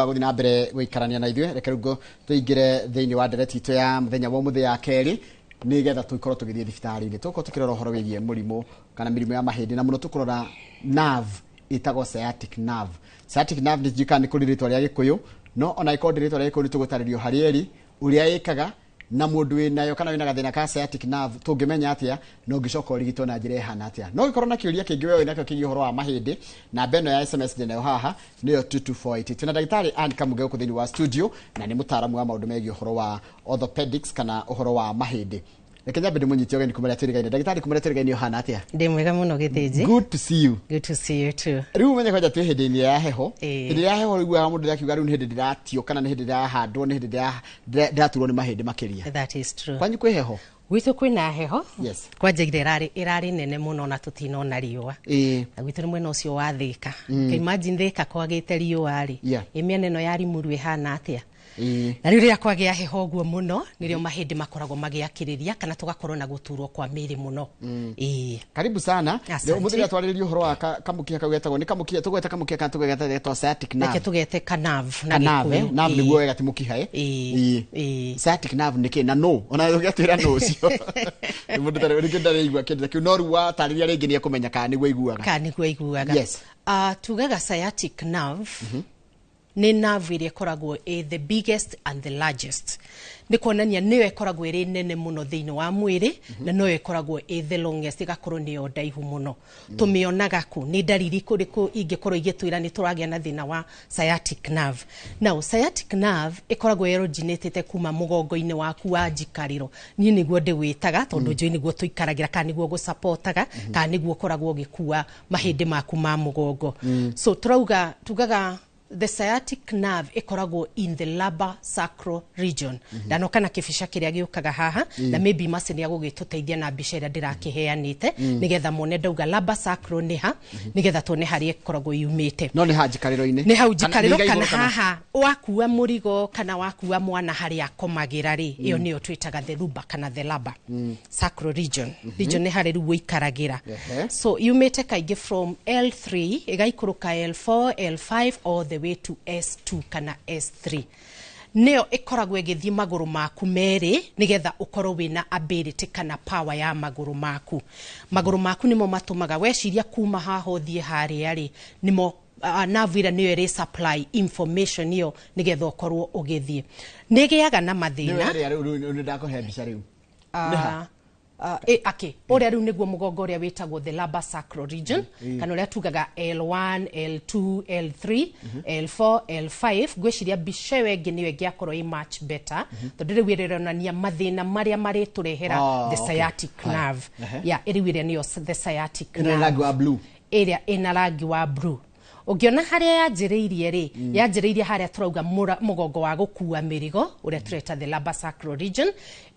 Gũthiĩ na mbere gũikarania na ithuĩ, reke rĩu tũingĩre thĩinĩ wa ndereti itũ ya mũthenya wa ũmũthĩ ya kerĩ, nĩgetha tũkorwo tũgĩthiĩ thibitarĩ-inĩ. Tũgũkorwo tũkĩrora ũhoro wĩgiĩ mũrimũ kana mĩrimũ ya mahĩndĩ, na mũno tũkũrora nerve ĩtagwo sciatic nerve. Sciatic nerve nĩ njũĩ kana nĩ kũrĩ rĩtwa rĩa Gĩkũyũ, no ona ĩkorwo ndĩ rĩtwa rĩa Gĩkũyũ, nĩ tũgũtarĩrio harĩa ĩrĩ, ũrĩa ĩkaga, na mũndũ wĩnayo kana wĩna gathĩna ka sciatic nerve tũngĩmenya atĩa, na ũngĩcoka ũrigitwo na njĩra ĩhana atĩa. No ũngĩkorwo na kĩũria kĩngĩ we wĩnakĩo kĩgiĩ ũhoro wa mahĩndĩ, namba ĩno ya SMS ndĩnayo haha nĩyo 22480. Twĩna ndagĩtarĩ Ann Kamuge gũkũ thĩinĩ wa studio, na nĩ mũtaaramu wa maũndũ megiĩ ũhoro wa orthopedics kana ũhoro wa mahĩndĩ. Reke nyambe ndĩmũnyitie ũgeni kuma rĩa twĩrĩgaine. Ndagĩtarĩ, kuma rĩa twĩrĩgaine, ũhana atĩa? Ndĩ mwega mũno, Gĩthĩnji. Good to see you. Good to see you too. Rĩu ũmenye kwanja twĩ hĩndĩ-inĩ ya heho. Ĩĩ. Hĩndĩ ya heho ũiguaga mũndũ akiuga rĩu nĩ hĩndĩ ndĩratio, kana nĩ hĩndĩ ndĩrahandwo, nĩ hĩndĩ ndĩraturwo nĩ mahĩndĩ makĩria. That is true. Kwanyu kwĩ heho? Gwitũ kwĩna heho. Yes. Kwanja ira ĩrarĩ nene mũno na tũtinona riũa. Na gwitũ nĩ mwena ũcio wa Thĩka. Imagine Thĩka kwagĩte riũa rĩ. Ĩ mĩena ĩno ya Limuru ĩhana atĩa? Na rĩu rĩrĩa kwagĩa heho ũguo mũno, nĩrĩo mahĩndĩ makoragwo magĩakĩrĩria kana tũgakorwo na gũturwo kwa mĩĩrĩ mũno. Ĩĩ. Karibu sana. Asante. Ũmũthĩ rĩrĩa twarĩrĩria ũhoro wa kamũkiha kau getagwo, nĩ kamũkiha tũgweta, kamũkiha kana tũgeta getwo sciatic nerve? Reke tũgete kanerve na Kanerve, Gĩkũyũ. nerve nĩguo wega, ti mũkiha, eh? Ĩĩ. Ĩĩ. Ĩĩ. Sciatic nerve nĩ kĩ, na no ona ũgĩatwĩra no ũcio nĩ mũndũ tarĩ rĩngĩ ndarĩigua kĩndũ ta kĩu, no rĩu watarĩria rĩngĩ nĩ ekũmenya kana nĩguo aiguaga. Kana nĩguo aiguaga. Yes. Tugaga sciatic nerve nĩ nerve ĩrĩa ĩkoragwo ĩ the biggest and the largest, nĩ kuonania nĩyo ĩkoragwo ĩrĩ nene mũno thĩinĩ wa mwĩrĩ, na noyo ĩkoragwo ĩ the longest, ĩgakorwo nĩyo ndaihu mũno. Tũmĩonaga kũ? Nĩ ndariri kũrĩkũ ingĩkorwo igĩtwĩra nĩ tũragĩa na thĩna wa sciatic nerve? Now, sciatic nerve ĩkoragwo originatĩte kuma mũgongo-inĩ waku wa njikarĩro. Niĩ nĩguo ndĩwĩtaga tondũ njũĩ nĩguo tũikaragĩra, kana nĩguo gũsapotaga, kana nĩguo ũkoragwo ũgĩkua mahĩndĩ maku ma mũgongo. So tũrauga, tugaga the sciatic nerve ĩkoragwo in the lumbar sacral region. Ndanoka na kĩbica kĩrĩa gĩũkaga haha, na maybe Mercy nĩ agũgĩtũteithia na mbica ĩrĩa ndĩrakĩheanĩte, nĩgetha mone ndauga lumbar sacral nĩ ha, nĩgetha tuone harĩa ĩkoragwo yumĩte. No nĩ ha njikarĩro-inĩ? Nĩ hau njikarĩro. Nĩ kana igũrũ? Haha wakua mũrigo kana wakua mwana harĩa akomagĩra rĩ, ĩyo nĩyo twĩtaga the lumbar kana the lumbar sacral region. Region nĩ harĩa rĩu ũikaragĩra. So yumĩte kaingĩ from L3 ĩgaikũrũka L4, L5 all the way to S2 kana S3. Nĩyo ĩkoragwo ĩgĩthiĩ magũrũ maku merĩ, nĩgetha ũkorwo wĩna ability kana power ya magũrũ maku. Magũrũ maku nĩmo matũmaga weciria kuma haha ũthiĩ harĩa rĩ, nĩmo nerve ĩrĩa nĩyo ĩrĩ supply information ĩyo, nĩgetha ũkorwo ũgĩthiĩ. Nĩ ĩgĩaga na Nĩ mathĩna. ĩrĩa rĩu nĩ ndakũhe mbica rĩu. Nĩ ha? Ake ũrĩa rĩu nĩguo mũgongo ũrĩa wĩtagwo the lumbar sacral region, kana ũrĩa tugaga L1, L2, L3, L4, L5. Ngwĩciria mbica ĩyo ĩngĩ nĩyo ĩngĩakorwo ĩ much better, tondũ rĩu ĩrĩa ĩronania mathĩna marĩa marĩtũrehera Ah, the sciatic Haya. nerve. Yeah, ĩrĩu ĩrĩa nĩyo the sciatic Ĩno nĩ rangi wa blue. Ĩrĩa ĩna rangi wa blue, ũngĩona harĩa yanjĩrĩirie rĩ, yanjĩrĩirie harĩa tũrauga mũgongo wa gũkua mĩrigo, ũrĩa tũreta the lumbar sacral region,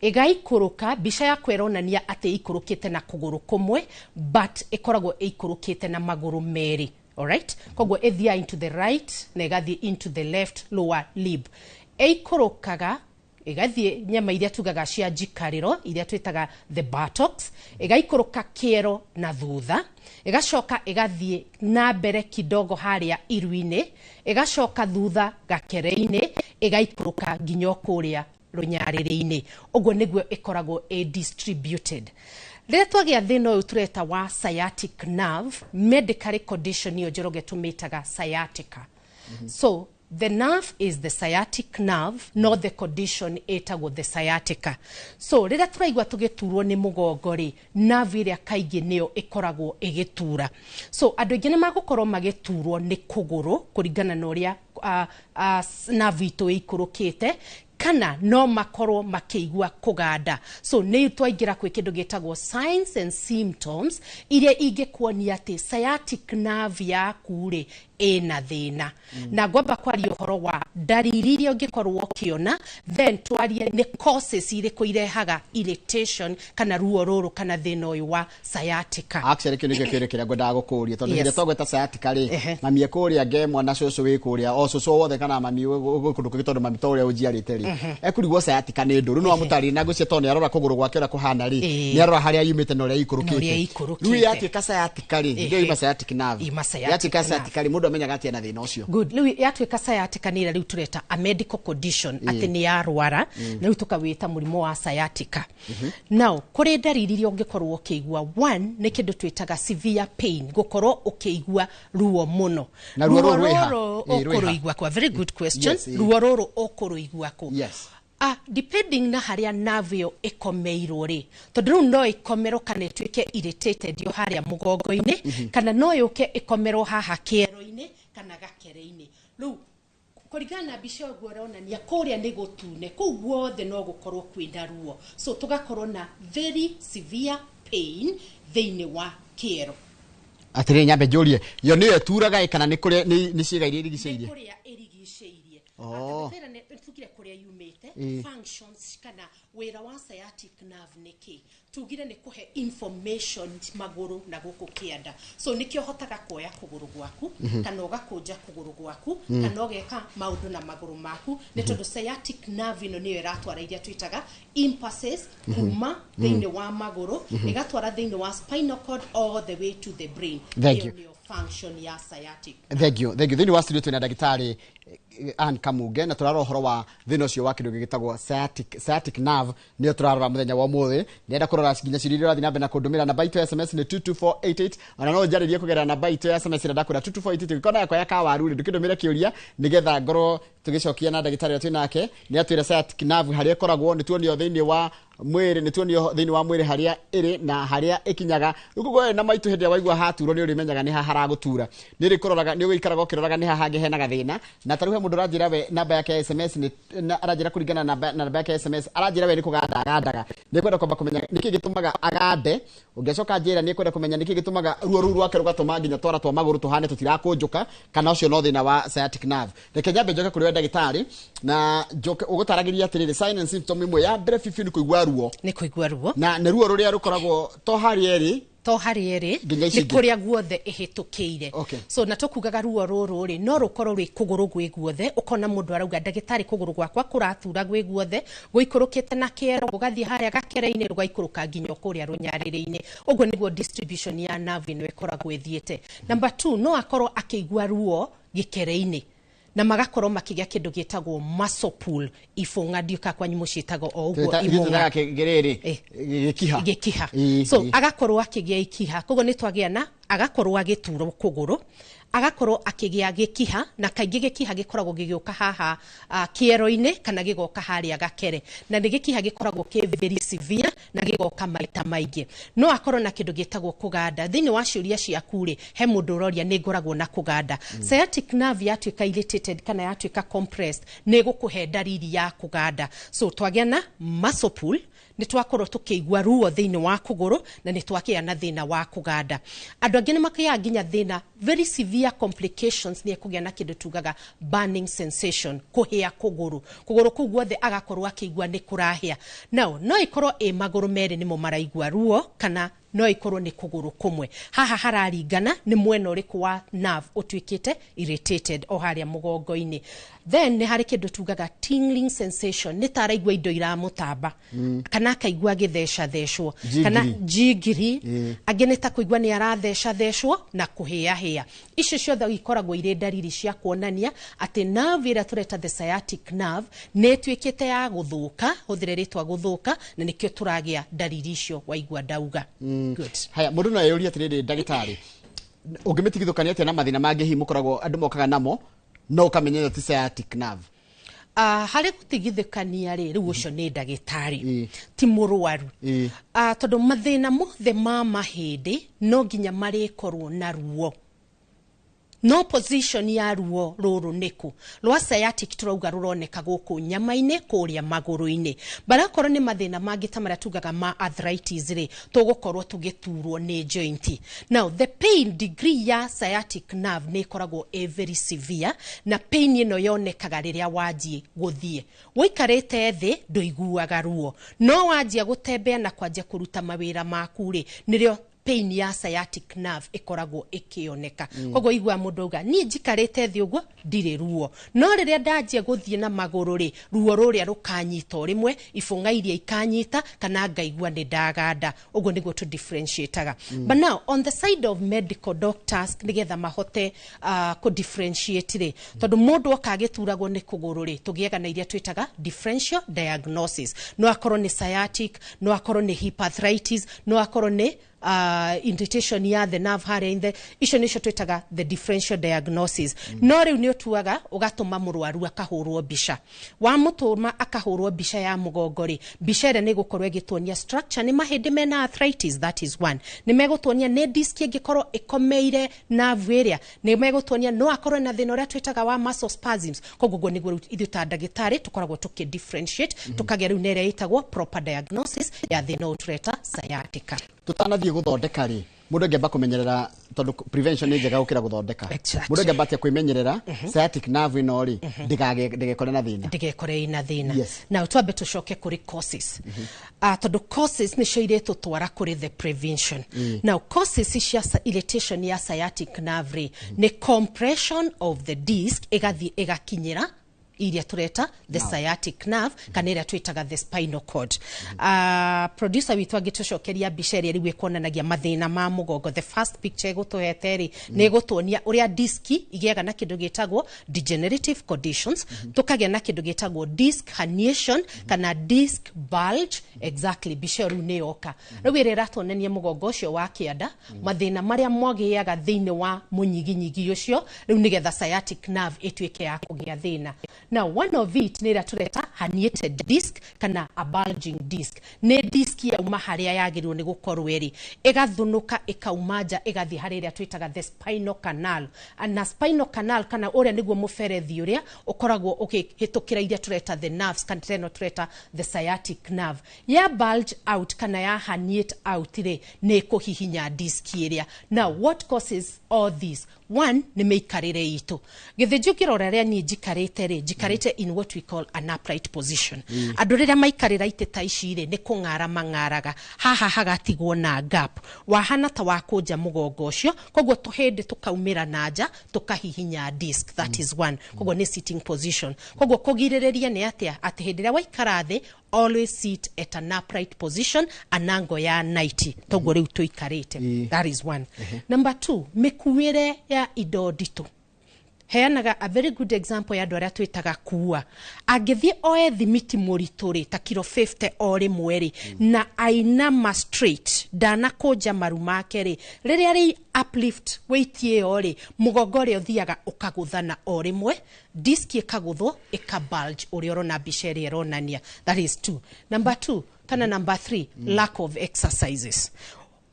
ĩgaikũrũka. Mbica yakwa ĩronania atĩ ĩikũrũkĩte na kũgũrũ kũmwe, but ĩkoragwo ĩikũrũkĩte na magũrũ merĩ. Alright, koguo ĩthiaga into the right na ĩgathiĩ into the left lower limb. Ĩikũrũkaga ĩgathiĩ nyama iria tugaga cia njikarĩro, iria twĩtaga the buttocks, ĩgaikũrũka kĩero na thutha, ĩgacoka ĩgathiĩ na mbere kidogo harĩa iru-inĩ, ĩgacoka thutha gakere-inĩ, ĩgaikũrũka nginya o kũrĩa rũnyarĩrĩ-inĩ. Ũguo nĩguo ĩkoragwo ĩ distributed. Rĩrĩa twagĩa thĩna ũyũ tũreta wa sciatic nerve, medically condition ĩyo, Njoroge, tũmĩtaga sciatica. So the nerve is the sciatic nerve, not the condition ĩtagwo the sciatica. So rĩrĩa tũraigua tũgĩturwo nĩ mũgongo rĩ, nerve ĩrĩa kaingĩ nĩyo ĩkoragwo ĩgĩtura. So andũ aingĩ nĩ magũkorwo magĩturwo nĩ kũgũrũ kũringana na ũrĩa nerve itũ ĩikũrũkĩte, kana no makorwo makĩigua kũganda. So nĩ twaingĩra kwĩ kĩndũ gĩtagwo signs and symptoms iria ingĩkuonia atĩ sciatic nerve yaku rĩ ĩna thĩna. Na ngwamba kwaria ũhoro wa ndariri iria ũngĩkorwo ũkĩona, then twarie nĩ causes irĩkũ irehaga irritation kana ruo rũrũ kana thĩna ũyũ wa sciatica. Actually, kĩu nĩkĩo kĩũria kĩrĩa ngwendaga gũkũria, tondũ hĩndĩ ĩrĩa twagweta sciatica rĩ, mami ekũrĩa ngemwa na cũcũ wĩ kũrĩa, o cũcũ wothe kana mami wĩ kũndũ kũngĩ, tondũ mami to ũrĩa ũnjiarĩte rĩ, ekurigwo sciatica nĩ ndũ. Rĩu no amũtarĩrie na ngwĩciria tondũ nĩ arora kũgũrũ gwake ũrĩa kũhana rĩ, nĩ arora harĩa yumĩte na ũrĩa Na ũrĩa ĩikũrũkĩte. ĩikũrũkĩte. Rĩu yatuĩka sciatica rĩ, ndio ima sciatic nerve. Ima sciatic Yatuĩka nerve. sciatica rĩ, mũndũ amenyaga atĩa na thĩna ũcio? Good. Rĩu yatuĩka sciatica nĩ ĩrĩa rĩu tũreta a medical condition, atĩ nĩ yarwara, na rĩu tũkawĩta mũrimũ wa sciatica. Now kũrĩ ndariri iria ũngĩkorwo ũkĩigua. One nĩ kĩndũ twĩtaga severe pain, gũkorwo ũkĩigua ruo mũno. Na ruo rũrũ rwĩha? Rũrũ Ĩĩ, rwĩha. ũkũrũigua kwa, very good question. Yes, ĩĩ. Ruo rũrũ ũkũrũigua kũ? Yes. Depending na harĩa nerve ĩyo ĩkomeirwo rĩ, tondũ rĩu no ĩkomerwo kana ĩtuĩke irritated yo harĩa mũgongo-inĩ, kana no yũke ĩkomerwo haha kĩero-inĩ kana gakere-inĩ. Rĩu kũringana na mbica ũguo ũronania kũrĩa nĩ gũtune, kũu guothe no gũkorwo kwĩna ruo, so tũgakorwo na very severe pain thĩinĩ wa kĩero. Atĩrĩrĩ, nyambe njũrie, yo nĩyo ĩturaga ĩ kana nĩ kũrĩa nĩ ciĩga iria irigicĩirie? Nĩ kũrĩa ĩrigicĩirie. Oh. Tũkwĩra tugire kũrĩa yumĩte, functions kana wĩra wa sciatic nerve nĩ kĩ? Tugire nĩ kũhe information magũrũ na gũkũ kĩanda, so nĩkĩo hotaga kuoya kũgũrũ gwaku, kana ũgakũnja kũgũrũ gwaku, kana ũgeka maũndũ na magũrũ maku, nĩ tondũ sciatic nerve ĩno nĩyo ĩratwara iria twĩtaga impulses kuma thĩinĩ wa magũrũ, ĩgatwara thĩinĩ wa spinal cord all the way to the brain. Thank Ĩyo you. nĩyo function ya sciatic. Thank you, thank you. Thĩinĩ wa studio twĩna ndagĩtarĩ Ann Kamunge, na tũrarora ũhoro wa thĩna ũcio wa kĩndũ gĩgĩtagwo sciatic nerve, nĩyo tũrarora mũthenya wa ũmũthĩ. Nĩenda kũrora nginya ciũria iria ũrathiĩ na mbere na kũndũmĩra. Namba itũ ya SMS nĩ 22488, ona no njarĩrie kũgerera namba itũ ya SMS ĩrĩa ndakwĩra 22488. Ũngĩkorwo na yakwa ya kawaru rĩ, ndũkĩndũmĩre kĩũria nĩgetha ngorwo tũgĩcokia na ndagĩtarĩ ũrĩa twĩ nake. Nĩ atwĩra sciatic nerve harĩa ĩkoragwo, nĩ tuonio thĩinĩ wa mwĩrĩ, nĩ tuonio thĩinĩ wa mwĩrĩ harĩa ĩrĩ na harĩa ĩkinyaga. Rĩu koguo na maitũ hĩndĩ ĩrĩa waigua haturwo nĩ ũrĩmenyaga nĩ ha haragũtura, nĩ ũrĩkũroraga, nĩ ũgĩikaraga ũkĩroraga nĩ ha hangĩ hena gathĩna. Na ta rĩu he mũndũ ũranjĩra we namba yake ya SMS nĩ na, aranjĩra kũringana na namba yake ya SMS, aranjĩra we nĩ kũganda agandaga, nĩ kwenda kwamba kũmenya nĩkĩ gĩtũmaga agande. Ũngĩcoka njĩra nĩ kwenda kũmenya nĩkĩ gĩtũmaga ruo rũu rwake rũgatũma nginya twara twa magũrũ tũhane tũtirakũnjũka, kana ũcio no thĩna wa sciatic nerve. Reke nyambe njoke kũrĩ we ndagĩtarĩ, na njoke ũgũtaragĩria atĩrĩrĩ, sign and symptom imwe ya mbere biũ nĩ kũigua ruo. Nĩ kũigua ruo. Na nĩ ruo rũrĩa rũkoragwo to harĩa ĩrĩ, to harĩa ĩrĩ, nginya ici nĩ ingĩ. Kũrĩa guothe ĩhĩtũkĩire. Okay. So na tũkugaga ruo rũrũ rĩ, no rũkorwo rwĩ kũgũrũ gwĩ guothe, ũkona mũndũ arauga, ndagĩtarĩ, kũgũrũ gwakwa kũratura gwĩ guothe, gũikũrũkĩte na kĩero, gũgathiĩ harĩa gakere-inĩ, rũgaikũrũka nginya kũrĩa rũnyarĩrĩ-inĩ. Ũguo nĩguo distribution ya nerve ĩno ĩkoragwo ĩthiĩte. Number two, no akorwo akĩigua ruo gĩkere-inĩ, na magakorwo makĩgĩa kĩndũ gĩtagwo muscle pull, ibũng'a, ndiũka kwanyu mũciĩtaga o ũguo ibũng'a. Gĩrĩrĩ gĩkiha. Gĩkiha. So agakorwo akĩgĩa ikiha, koguo nĩ twagĩa na agakorwo agĩturwo kũgũrũ, agakorwo akĩgĩa gĩkiha, na kaingĩ gĩkiha gĩkoragwo gĩgĩũka haha kĩero-inĩ kana gĩgoka harĩa gakere, na nĩ gĩkiha gĩkoragwo kĩ very severe na gĩgoka maita maingĩ. No akorwo na kĩndũ gĩtagwo kũganda. Thĩinĩ wa ciũria ciaku rĩ, he mũndũ ũroria nĩ ngoragwo na kũganda. Sciatic nerve yatuĩka irritated kana yatuĩka compressed, nĩ ĩgũkũhe ndariri ya kũganda. So twagĩa na muscle pull, nĩ twakorwo tũkĩigua ruo thĩinĩ wa kũgũrũ, na nĩ twakĩa na thĩna wa kũganda. Andũ angĩ nĩ makĩaga nginya thĩna very severe complications, nĩ ekũgĩa na kĩndũ tugaga burning sensation, kũhĩa kũgũrũ, kũgũrũ kũu guothe agakorwo akĩigua nĩ kũrahĩa. Now no ĩkorwo ĩ magũrũ merĩ nĩmo maraigua ruo, kana no ikorwo nĩ kũgũrũ kũmwe. Haha hararingana nĩ mwena ũrĩkũ wa nerve ũtuĩkĩte irritated o harĩa mũgongo-inĩ. Then nĩ harĩ kĩndũ tugaga tingling sensation, nĩ ta araigua indo iramũtamba, kana akaigua agĩthecathecwo, kana njingiri. Angĩ nĩ ta kũigua nĩ arathecathecwo na kũhĩahĩa. Icio ciothe ikoragwo irĩ ndariri cia kuonania atĩ nerve ĩrĩa tũreta the sciatic nerve nĩ ĩtuĩkĩte ya gũthũka, hũthĩre rĩtwa gũthũka, na nĩkĩo tũragĩa ndariri icio waigua ndauga. Good. Haya, mũndũ no eyũrie atĩrĩrĩ, ndagĩtarĩ, ũngĩmĩtigithũkania atĩa na mathĩna mangĩ hihi mũkoragwo andũ mokaga namo no ũkamenya ĩyo ti sciatic nerve? Harĩ gũtigithũkania rĩ, rĩu ũcio nĩ ndagĩtarĩ, ti mũrwaru. Tondũ mathĩna mothe ma mahĩndĩ no nginya marĩkorwo na ruo, no position ya ruo rũrũ nĩkũ. Rwa sciatic tũrauga rũroneka gũkũ nyama-inĩ kũrĩa magũrũ-inĩ, barakorwo nĩ mathĩna mangĩ ta marĩa tugaga ma arthritis rĩ, tũgũkorwo tũgĩturwo nĩ joint. Now the pain degree ya sciatic nerve nĩ ĩkoragwo ĩ very severe, na pain ĩno yonekaga rĩrĩa wanjie gũthiĩ. Wũikarĩte thĩ ndũiguaga ruo, no wanjia gũtembea na kwanjia kũruta mawĩra maku rĩ, nĩrĩo pain. Pain ya sciatic nerve ĩkoragwo ĩkĩoneka. Koguo igua mũndũ auga, "Niĩ njikarĩte thĩ ũguo ndirĩ ruo, no rĩrĩa ndanjia gũthiĩ na magũrũ rĩ, ruo rũrĩa rũkanyita o rĩmwe, ibũng'a iria ikanyita kana ngaigua nĩ ndaganda." Ũguo nĩguo tũ differentiataga. But now on the side of medical doctors, nĩgetha mahote kũ differentiate rĩ, tondũ mũndũ oka agĩturagwo nĩ kũgũrũ rĩ, tũgĩaga na iria twĩtaga differential diagnosis. No akorwo nĩ sciatic, no akorwo nĩ hip arthritis, no akorwo nĩ irritation ya the nerve harĩa in the icio nĩcio twĩtaga the differential diagnosis. No rĩu nĩ ũtuaga ũgatũma mũrwaru akahũrwo mbica. Wamũtũma akahũrwo mbica ya mũgongo rĩ, mbica ĩrĩa nĩ ĩgũkorwo ĩgĩtuonia structure, nĩ mahĩndĩ mena arthritis, that is one. Nĩ megũtuonia nĩ disc ĩngĩkorwo ĩkomeire nerve ĩrĩa, nĩ megũtuonia no akorwo na thĩna ũrĩa twĩtaga wa muscle spasms. Koguo ũguo nĩguo rĩu ithuĩ ta ndagĩtarĩ tũkoragwo tũkĩ differentiate, tũkagĩa rĩu na ĩrĩa ĩtagwo proper diagnosis ya thĩna ũyũ tũreta sciatica. Tutanathiĩ gũthondeka rĩ, mũndũ angĩamba kũmenyerera, tondũ prevention nĩ njega gũkĩra gũthondeka, mũndũ angĩamba atĩa kwĩmenyerera sciatic nerve ĩno rĩ, ndĩgekore na thĩna? Ndĩgekore ina thĩna. Now twambe tũcoke kũrĩ causes, tondũ causes nĩcio irĩtũtwara kũrĩ the prevention. Now causes cia irritation ya sciatic nerve rĩ, nĩ compression of the disc ĩgathiĩ ĩgakinyĩra iria tureta the sciatic nerve kana ĩrĩa twĩtaga the spinal cord. Producer witũ angĩtũcokeria mbica ĩrĩa rĩu ĩkuonanagia mathĩna ma mũgongo, the first picture ĩgũtũhete rĩ, nĩ ĩgũtuonia ũrĩa diski igĩaga na kĩndũ gĩtagwo degenerative conditions, tũkagĩa na kĩndũ gĩtagwo disc herniation kana disc bulge. Exactly, mbica ĩyo rĩu nĩ yoka rĩu ĩrĩa ĩratuonania mũgongo ũcio wa kĩanda, mathĩna marĩa mogĩaga thĩinĩ wa mũnyiginyigi ũcio rĩu nĩgetha sciatic nerve ĩtuĩke ya kũgĩa thĩna. Now one of it nĩ ĩrĩa tũreta herniated disc kana a bulging disc. Nĩ disc yauma harĩa yagĩrĩirwo nĩ gũkorwo ĩrĩ, ĩgathunũka, ĩkauma nja, ĩgathiĩ harĩ ĩrĩa twĩtaga the spinal canal. Na spinal canal kana ũrĩa nĩguo mũberethi ũrĩa ũkoragwo ũkĩhĩtũkĩra iria tũreta the nerves, kana ĩno tũreta the sciatic nerve. Ya bulge out kana ya herniate out rĩ, nĩ ĩkũhihinya disc ĩrĩa. Now what causes all this? One nĩ mĩikarĩre itũ. Gĩthĩnji, ũngĩrora rĩa niĩ njikarĩte rĩ, njikarĩte in what we call an upright position. Andũ rĩrĩa maikarĩra itĩ ta ici rĩ, nĩ kũng'ara mang'araga haha, hagatigwo na gap wahana ta wakũnja mũgongo ũcio, koguo tũhĩndĩ tũkaumĩra na nja, tũkahihinya disc. That is one. Koguo nĩ sitting position. Koguo kũgirĩrĩria nĩ atĩa? Atĩ hĩndĩ ĩrĩa waikara thĩ, always sit at an upright position, an angle ya 90, toguo rĩu tũikarĩte. That is one. Number two, mĩkuĩre ya indo nditũ. Heanaga a very good example ya andũ arĩa twĩtaga kuua. Angĩthiĩ oe thimiti mũritũ rĩ, ta kiro 50 o rĩmwe rĩ, na ainama straight, ndanakũnja maru make rĩ, rĩrĩa rĩ uplift weight ĩyo rĩ, mũgongo ũrĩa ũthiaga ũkagũthana o rĩmwe, disk ĩkagũthwo, ĩka bulge, ũrĩa ũrona mbica ĩrĩa ĩronania. That is two. Number two kana number three, lack of exercises.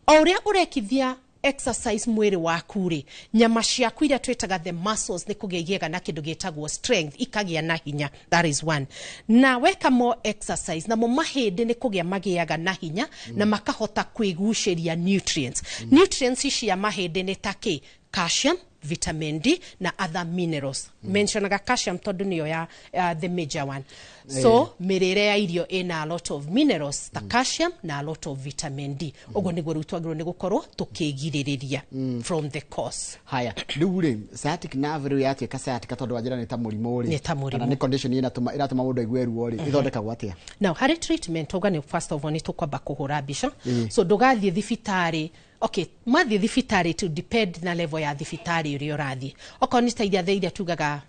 O ũrĩa ũrekithia exercise mwĩrĩ waku rĩ, nyama ciaku iria twĩtaga the muscles nĩ kũgĩa igĩaga na kĩndũ gĩtagwo strength, ikagĩa na hinya. That is one. Na weka more exercise, namo mahĩndĩ nĩ kũgĩa magĩaga na hinya na makahota kwĩgucĩria nutrients. Nutrients cia mahĩndĩ nĩ ta kĩ? Calcium, vitamin D na other minerals. Mentionaga calcium tondũ nĩyo ya the major one. So mĩrĩre ya irio ĩna a lot of minerals ta calcium na a lot of vitamin D. Ũguo nĩguo rĩu twagĩrĩirwo nĩ gũkorwo tũkĩgirĩrĩria from the cause. Haya, rĩu rĩ, sciatic nerve rĩu yatuĩka sciatica, tondũ wanjĩra nĩ ta mũrimũ rĩ, Nĩ ta mũrimũ. kana nĩ condition ĩratũma mũndũ aigue ruo rĩ, ĩthondekagwo atĩa? Now harĩ treatment, auga nĩ first of all nĩ tũkwamba kũhũra mbica. So ndũgathiĩ thibitarĩ, okay, mathiĩ thibitarĩ to depend na level ya thibitarĩ ũrĩa ũrathiĩ. Okorwo nĩ ta iria tugaga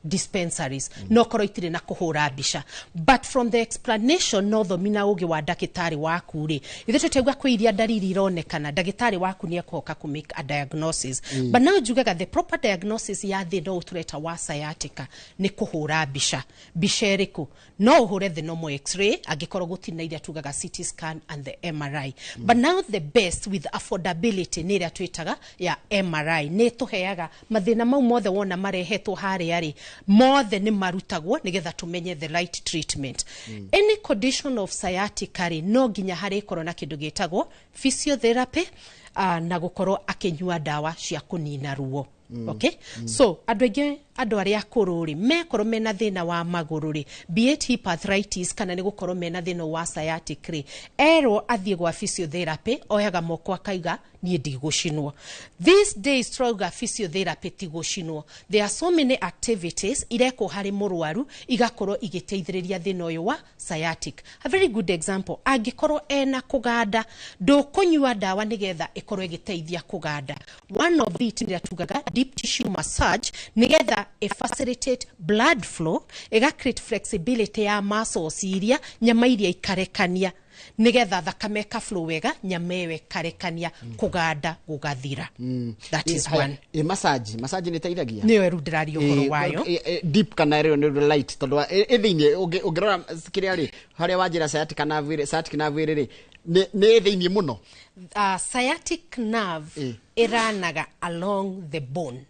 dispensaries, no korwo itirĩ na kũhũra mbica, but from the explanation no thomi na ũgĩ wa ndagĩtarĩ waku rĩ, ithuĩ tũtauga kwĩ iria ndariri ironekana, ndagĩtarĩ waku nĩ ekũhoka kũ make a diagnosis. But now njugaga the proper diagnosis ya thĩna ũyũ tũreta wa sciatica nĩ kũhũra mbica. Mbica ĩrĩkũ? No ũhũre the normal X-ray, angĩkorwo gũtirĩ na iria tugaga CT scan and the MRI. But now the best with affordability nĩ ĩrĩa twĩtaga ya MRI. Nĩ ĩtũheaga mathĩna mau mothe wona marehetwo harĩa rĩ, mothe nĩ marutagwo nĩgetha tũmenye the right treatment. Any condition of sciatica rĩ, no nginya harĩkorwo na kĩndũ gĩtagwo physiotherapy, na gũkorwo akĩnyua ndawa cia kũnina ruo. Okay, so andũ aingĩ, andũ arĩa akũrũ rĩ, mekorwo mena thĩna wa magũrũ rĩ, be it hip arthritis kana nĩ gũkorwo mena thĩna wa sciatic rĩ, erwo athiĩ gwa physiotherapy, oyaga moko akaiga, "Niĩ ndigũcinwo." These days turauga physiotherapy ti gũcinwo. There are so many activities irekwo harĩ mũrwaru igakorwo igĩteithĩrĩria thĩna ũyũ wa sciatic. A very good example, angĩkorwo ena kũganda, ndũkũnyua ndawa nĩgetha ĩkorwo ĩgĩteithia kũganda. One of it nĩrĩa tugaga deep tissue massage, nĩgetha ĩ facilitate blood flow, ĩga create flexibility ya muscles iria, nyama iria ikarekania, nĩgetha thakame ĩka flow wega, nyama ĩyo ĩkarekania, kũganda gũgathira. That is one. Ĩ massage nĩ ĩteithagia? Nĩyo rĩu ndĩraria ũhoro wayo. Deep kana rĩo nĩ light? Tondũ ĩ thĩinĩ, ũngĩrora kĩrĩa rĩ, harĩa wanjĩra sciatic nerve rĩ, sciatic nerve rĩ, nĩ thĩinĩ mũno. Sciatic nerve ĩranaga along the bone,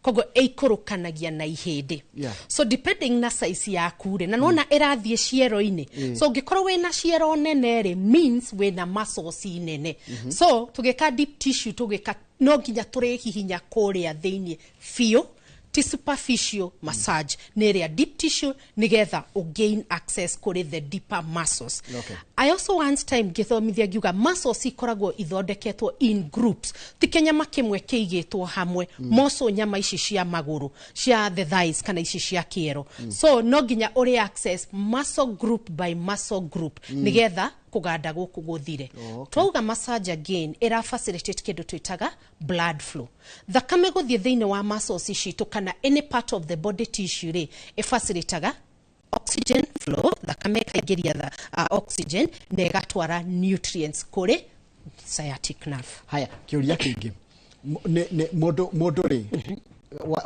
koguo ĩikũrũkanagia na ihĩndĩ. So depending na size yaku rĩ, na nona ĩrathiĩ ciero-inĩ, so ũngĩkorwo wĩna ciero nene rĩ, means wĩna muscles nene. So tũgĩka deep tissue, tũgĩka no nginya tũrĩhihinya kũrĩa thĩinĩ biũ, ti superficial massage, nĩ ĩrĩa deep tissue, nĩgetha ũgain access kũrĩ the deeper muscles. I also once time ngĩthomithia ngiuga muscles ikoragwo ithondeketwo in groups, ti kĩnyama kĩmwe kĩigĩtwo hamwe. Muscle, nyama ici cia magũrũ, cia the thighs kana ici cia kĩero, so no nginya ũrĩ access muscle group by muscle group nĩgetha kũganda gũkũ gũthire. Twauga massage again ĩra facilitate kĩndũ twĩtaga blood flow, thakame gũthiĩ thĩinĩ wa muscles citũ kana any part of the body tissue rĩ, ĩfacilitaga oxygen flow, thakame ĩkaingĩria oxygen na ĩgatwara nutrients kũrĩ sciatic nerve. Haya, kĩũria kĩngĩ. Nĩ mũndũ rĩ,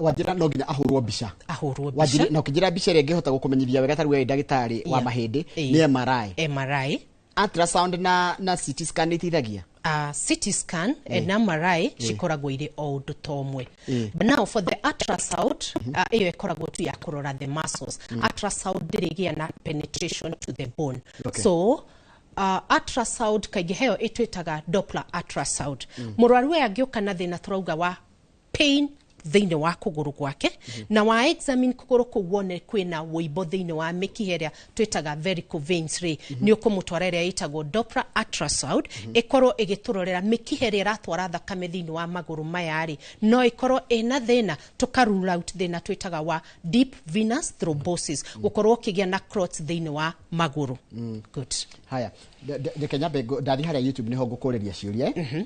wanjĩra no nginya ahũrwo mbica. Ahũrwo Wanjĩra mbica. Na ũkĩnjĩra mbica ĩrĩa ĩngĩhota gũkũmenyithia wega ta rĩu wee ndagĩtarĩ wa mahĩndĩ nĩ MRI. MRI. Ultrasound na CT scan nĩ iteithagia? CT scan and MRI cikoragwo irĩ o ũndũ ta ũmwe. But now for the ultrasound, ĩyo ĩkoragwo tu ya kũrora the muscles. Ultrasound ndĩrĩgĩa na penetration to the bone. So ultrasound kaingĩ heo ĩtwĩtaga Doppler ultrasound. Mũrwaru ũyũ angĩũka na thĩna tũrauga wa pain thĩinĩ wa kũgũrũ gwake, na wa examine kũgũrũ kũu wone kwĩna wũimbo thĩinĩ wa mĩkiha ĩrĩa twĩtaga varicose veins rĩ, nĩ ũkũmũtwara ĩrĩa ĩtagwo Doppler ultrasound, ĩkorwo ĩgĩtũrorera mĩkiha ĩrĩa ĩratwara thakame thĩinĩ wa magũrũ maya rĩ, no ĩkorwo ĩna thĩna, tũka rule out thĩna twĩtaga wa deep venous thrombosis, gũkorwo ũkĩgĩa na clots thĩinĩ wa magũrũ. Good. Haya, reke nyambe ndathiĩ harĩa YouTube nĩho ngũkũrĩria ciũria, eh?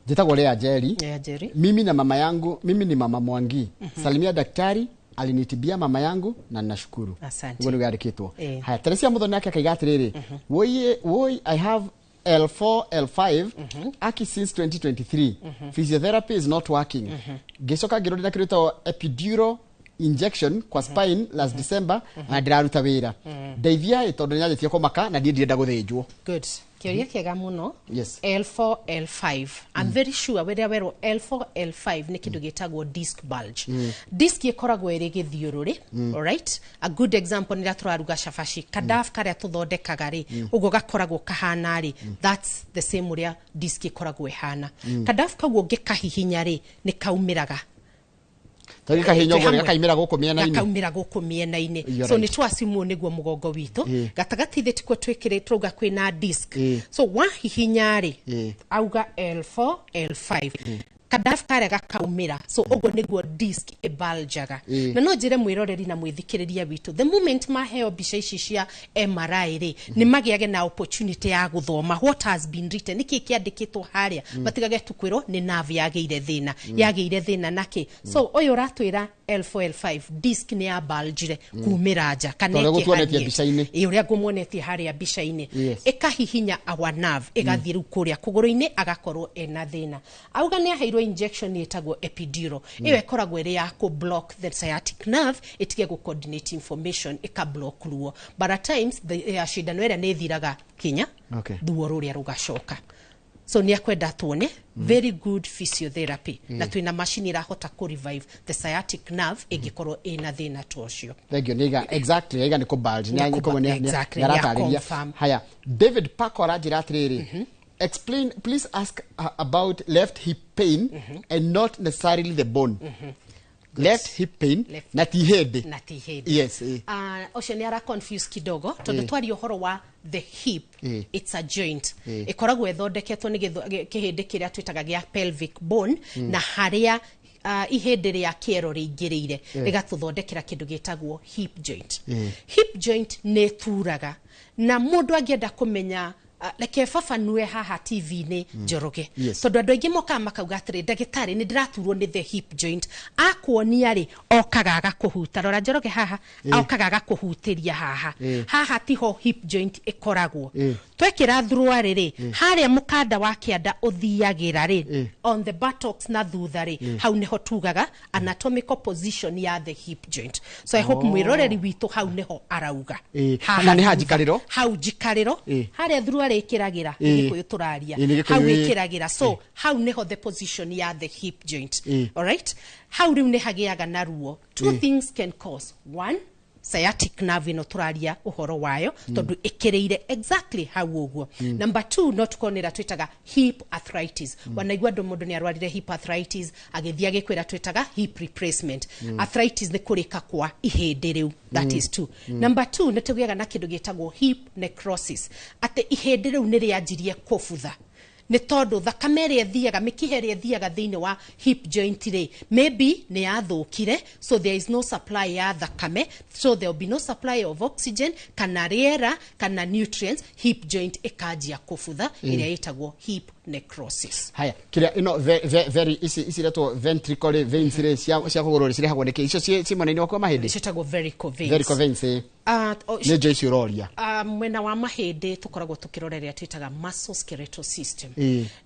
Njĩtagwo Lea Njeri. Lea Njeri. Mimi na mama yangu, mimi ni mama Mwangi. Salimia daktari, alinitibia mama yangu na ninashukuru. Asante. Ũguo nĩguo yandĩkĩtwo. Haya, Teresia Muthoni nake akaiga atĩrĩrĩ, woi woi, I have L4 L5 aki since 2023, physiotherapy is not working. Ngĩcoka ngĩrorera kĩndũ gĩtagwo epidural injection kwa spine last December na ndĩraruta wĩra. Ndeithia ĩ, tondũ nĩnyanjĩtie kũmaka na niĩ ndirenda gũthĩnjwo. Good, kĩũria kĩega mũno. L4 L5, I'm very sure wĩrĩa werwo L4 L5 nĩ kĩndũ gĩtagwo disc bulge. Disc ĩkoragwo ĩrĩ gĩthiũrũrĩ. Alright, a good example nĩ rĩrĩa tũraruga cabaci, kadafu karĩa tũthondekaga rĩ, ũguo gakoragwo kahana rĩ, that's the same ũrĩa disc ĩkoragwo ĩhana. Kadafu kau ũngĩkahihinya rĩ, nĩ kaumĩraga. Tondũ kahihinya ũguo Twĩ hamwe. gakaimĩra gũkũ mĩena-inĩ. Gakaumĩra gũkũ mĩena-inĩ. You're So right. nĩ twacimwo nĩguo mũgongo witũ gatagatĩ ithe tikuo twĩkĩrĩ turauga kwĩna disc. So wahihinya rĩ, auga L4 L5, kadafu karĩa gakaumĩra. So ũguo nĩguo disc ĩbaljaga. Na no njĩre mwĩroreri na mwĩthikĩrĩria witũ, the moment maheo mbica ici cia MRI rĩ, nĩ magĩage na opportunity ya gũthoma what has been written, nĩkĩ kĩandĩkĩtwo harĩa, matigage tu kwĩrwo nĩ nerve yagĩire thĩna, yagĩire thĩna nakĩ. So ũyũ ũratwĩra L4 L5 disc nĩ ya bulgire kumĩra nja kana Ta ũrĩa gũtuonetie ĩkĩhanie. mbica-inĩ. Ĩ, ũrĩa ngũmuonetie harĩa mbica-inĩ. Ĩkahihinya our nerve, ĩgathiĩ rĩu kũrĩa kũgũrũ-inĩ, agakorwo ena thĩna. Auga nĩ aheirwo injection ĩtagwo epidural. Ĩyo ĩkoragwo ĩrĩ ya kũ block the sciatic nerve ĩtige gũ coordinate information, ĩka block ruo, but at times the cindano ĩrĩa nĩ ĩthiraga kinya ruo rũrĩa rũgacoka. So nĩ akwenda tuone very good physiotherapy, na twĩna macini ĩrahota kũ revive the sciatic nerve ĩngĩkorwo ĩna thĩna ta ũcio. Thank you. Niga exactly, aiga nĩ kũ bulge. Nĩ Nĩ kũ- koguo exactly, nĩ aratarĩria. nĩ confirm. Haya, David Paco aranjĩra atĩrĩrĩ, Explain, please. Ask about left hip pain and not necessarily the bone. Left hip pain. Left. Na ti hĩndĩ. Na ti hĩndĩ. Yes. Ah, ũcio nĩ ara confuse kidogo, tondũ twaria ũhoro wa the hip, it's a joint ĩkoragwo ĩthondeketwo nĩ kĩhĩndĩ kĩrĩa twĩtaga gĩa pelvic bone, na harĩa ihĩndĩ rĩa kĩero rĩingĩrĩire rĩgatũthondekera kĩndũ gĩtagwo hip joint. Hip joint nĩ ĩturaga, na mũndũ angĩenda kũmenya, reke babanue haha TV-inĩ, Njoroge. Yes. Tondũ andũ aingĩ mokaga makauga atĩrĩ, "Ndagĩtarĩ, nĩ ndĩraturwo nĩ the hip joint." Akuonia rĩ, okaga agakũhuta, rora Njoroge haha, okaga agakũhutĩria haha. Haha tiho hip joint ĩkoragwo. Twekĩra thuruarĩ rĩ, harĩa mũkanda wa kĩanda ũthiagĩra rĩ, on the buttocks na thutha rĩ, hau nĩho tugaga anatomical position ya the hip joint. So I hope mwĩroreri witũ hau nĩho arauga. Haha Na nĩ ha thutha. njikarĩro? Hau njikarĩro, harĩa thuruarĩ ĩkĩragĩra. Nĩ Gĩkũyũ tũraria. Nĩ Gĩkũyũ, Hau ĩkĩragĩra, so hau nĩho the position ya the hip joint. Alright, hau rĩu nĩ hagĩaga na ruo. Two things can cause. One, sciatic nerve ĩno tũraria ũhoro wayo, tondũ ĩkĩrĩire exactly hau ũguo. Number two, no tũkorwo nĩ ĩrĩa twĩtaga hip arthritis. Wanaigua andũ, mũndũ nĩ arwarire hip arthritis, agĩthiĩ agĩkwĩra twĩtaga hip replacement. Arthritis nĩ kũrĩka kwa ihĩndĩ rĩu. That is two. Number two, nĩ tũgĩaga na kĩndũ gĩtagwo hip necrosis, atĩ ihĩndĩ rĩu nĩ rĩanjirie kũbutha, nĩ tondũ thakame ĩrĩa ĩthiaga, mĩkiha ĩrĩa ĩthiaga thĩinĩ wa hip joint rĩ, maybe nĩ yathũkire, so there is no supply ya thakame, so there will be no supply of oxygen kana rĩera kana nutrients. Hip joint ĩkanjia kũbutha, ĩrĩa ĩtagwo hip necrosis. Haya, kiria ino very ici iretwo ventricle rĩ, veins rĩ, cia kũgũrũ rĩ, cirehagwo nĩkĩ icio ci mwena-inĩ waku wa mahĩndĩ? Ciĩtagwo varicose veins. Varicose veins. Nĩ njo icio ũroria. Mwena wa mahĩndĩ tũkoragwo tũkĩrora ĩrĩa twĩtaga musculoskeletal system.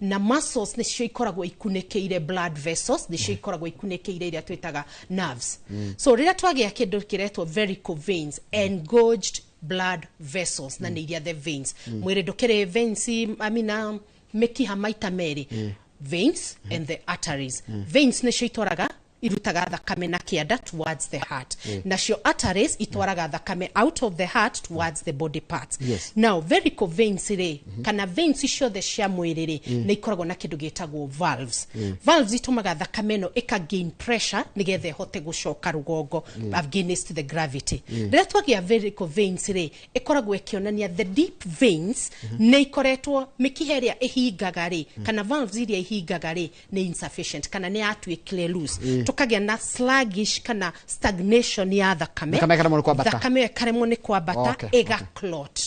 Na muscles nĩcio ikoragwo ikunĩkĩire blood vessels, nĩcio ikoragwo ikunĩkĩire iria twĩtaga nerves. So rĩrĩa twagĩa kĩndũ kĩretwo varicose veins, engorged blood vessels, na nĩ iria the veins, mwĩrĩ ndũkĩrĩ veins, I mean, mĩkiha maita merĩ, veins and the arteries. Veins nĩcio itwaraga, irutaga thakame na kĩanda towards the heart. Nacio arteries itwaraga thakame out of the heart towards the body parts. Now varicose veins rĩ, kana veins ciothe cia mwĩrĩ rĩ, nĩ ikoragwo na kĩndũ gĩtagwo valves. Valves itũmaga thakame ĩno ĩka gain pressure nĩgetha ĩhote gũcoka rũgongo against the gravity. Rĩrĩa twagĩa varicose veins rĩ, ĩkoragwo ĩkĩonania the deep veins nĩ ikoretwo, mĩkiha ĩrĩa ĩhingaga rĩ, kana valves iria ihingaga rĩ, nĩ insufficient kana nĩ yatuĩkire loose. Tũkagĩa na sluggish kana stagnation ya thakame. Thakame ĩkaremwo nĩ kwambata. Thakame ĩyo ĩkaremwo nĩ kwambata, ĩga clot.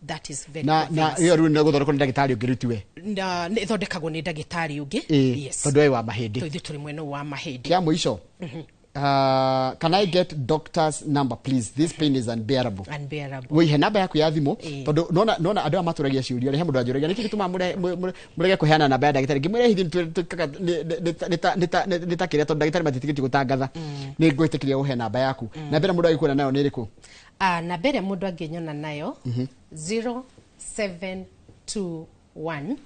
That is very Na ĩyo rĩu nĩ gũthondekwo nĩ ndagĩtarĩ ũngĩ rĩu tiwe? Na nĩ ĩthondekagwo nĩ ndagĩtarĩ ũngĩ. Yes. Tondũ we wa mahĩndĩ. Ithuĩ tũrĩ mwena ũyũ wa mahĩndĩ. Kĩa mũico, can I get doctor's number, please? This pain is unbearable. Unbearable. Wĩihe namba yaku ya thimũ, tondũ nona andũ aya matũragia ciũria rĩ, he mũndũ anjũragia nĩkĩ gĩtũmaga mũrege kũheana namba ya ndagĩtarĩ. Ngĩmwĩra hihi twĩkaga nĩ ta kĩrĩa, tondũ ndagĩtarĩ matiĩtĩkĩtie gũtangatha. Nĩ ngwĩtĩkĩria ũhe namba yaku. Namba ĩrĩa mũndũ agĩkuona nayo nĩ ĩrĩkũ? Ah, namba ĩrĩa mũndũ angĩnyona nayo, 0721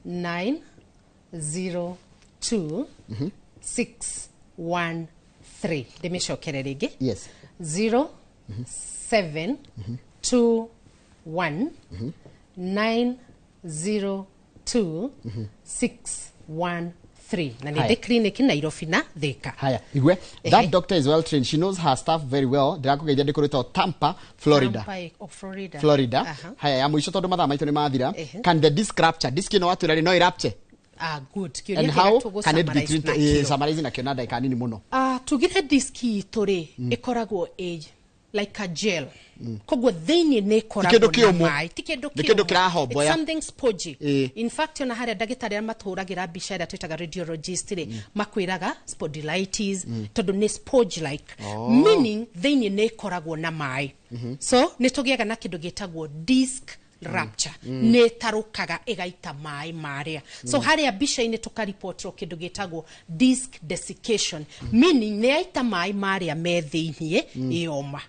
902 613. Ndĩmĩcokere rĩngĩ. Yes. 0721 902 613, na nĩ Haya. ndĩ clinic Nairobi na Thika. Haya, igwe. That doctor is well trained, she knows her stuff very well. Ndĩrakũgeithia ndĩ kũrĩtwo Tampa, Florida. Tampa, oh, Florida. Florida. Aha. Haya, ya mũico, tondũ mathaa maitũ nĩ mathira. Can the disc rupture? Disc ĩno watwĩra rĩ, no ĩrupture? Ah, good. Kĩũria And kĩrĩa how can it be tũgũ-summarize treated? nakĩo. Summarize nakĩo na ndagĩka nini mũno. Ah, tugire disk itũ rĩ, ĩkoragwo ĩ like a gel, koguo thĩinĩ nĩ Ti ĩkoragwo kĩndũ na kĩũmũ. maĩ, ti kĩndũ Nĩ kĩndũ kĩũmũ. kĩrahomboya. It's something spongy. In fact, ona harĩa ndagĩtarĩ arĩa matũhũragĩra mbica ĩrĩa twĩtaga radiologist rĩ, makwĩraga spondylitis, tondũ nĩ sponge like, meaning thĩinĩ nĩ ĩkoragwo na maĩ. So nĩ tũgĩaga na kĩndũ gĩtagwo disc rupture, nĩ ĩtarũkaga ĩgaita maĩ marĩa. So harĩa mbica-inĩ tũkaripotwo kĩndũ gĩtagwo disc desiccation, meaning nĩ yaita maĩ marĩa me thĩiniĩ, ĩyoma.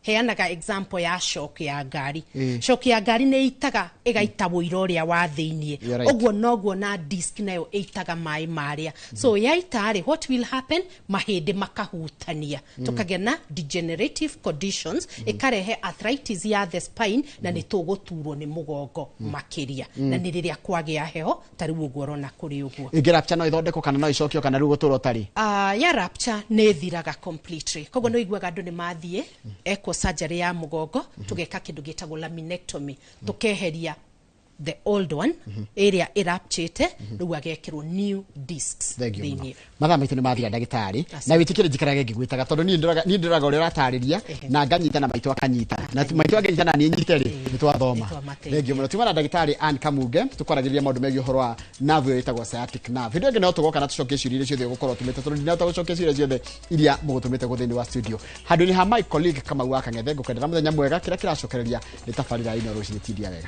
Heanaga example ya shock ya ngari. Shock ya ngari nĩ itaga, ĩgaita wũira ũrĩa wa thĩiniĩ. You're right. Ũguo noguo na disc nayo ĩitaga maĩ marĩa. So yaita rĩ, what will happen? Mahĩndĩ makahutania, tũkagĩa na degenerative conditions, ĩkarehe arthritis ya the spine, na nĩ tũgũturwo nĩ mũgongo makĩria, na nĩ rĩrĩa kwagĩa heho ta rĩu ũguo ũrona kũrĩ ũguo. Ĩngĩ rupture no ĩthondekwo kana no ĩcokio kana rĩu gũtũra ũtarĩ? Ya rupture nĩ ĩthiraga completely. Koguo nĩ ũiguaga andũ nĩ mathiĩ ekwo surgery ya mũgongo, tũgeka kĩndũ gĩtagwo laminectomy, tũkeheria the old one ĩrĩa ĩrapchĩte, rĩu agekĩrwo new discs Thank you mũno. thĩiniĩ. Mathaa maitũ nĩ mathira, ndagĩtarĩ. Asante. Na wĩtĩkĩre njikarage ngĩgwĩtaga, tondũ niĩ ndĩroraga ũrĩa ũratarĩria na nganyita na maitũ akanyita, na maitũ angĩnyita na niĩ nyite rĩ, nĩ twathoma. Nĩ twamateithia. Thank you mũno. Tuma na ndagĩtarĩ Ann Kamunge, tũkwaragĩrĩria maũndũ megiĩ ũhoro wa nerve ĩyo ĩtagwo sciatic nerve. Hĩndĩ ĩyo ĩngĩ no tũgoka na tũcokie ciũria iria ciothe ũgũkorwo ũtũmĩte, tondũ ndinahota gũcokia ciũria ciothe iria mũgũtũmĩte gũ thĩinĩ wa studio. Handũ-inĩ ha my colleague Kamau wa Kang'ethe, ngũkwendera mũthenya mwega. Kĩrĩa kĩracokereria nĩ tabarĩra ino rũcinĩ. Tindia wega.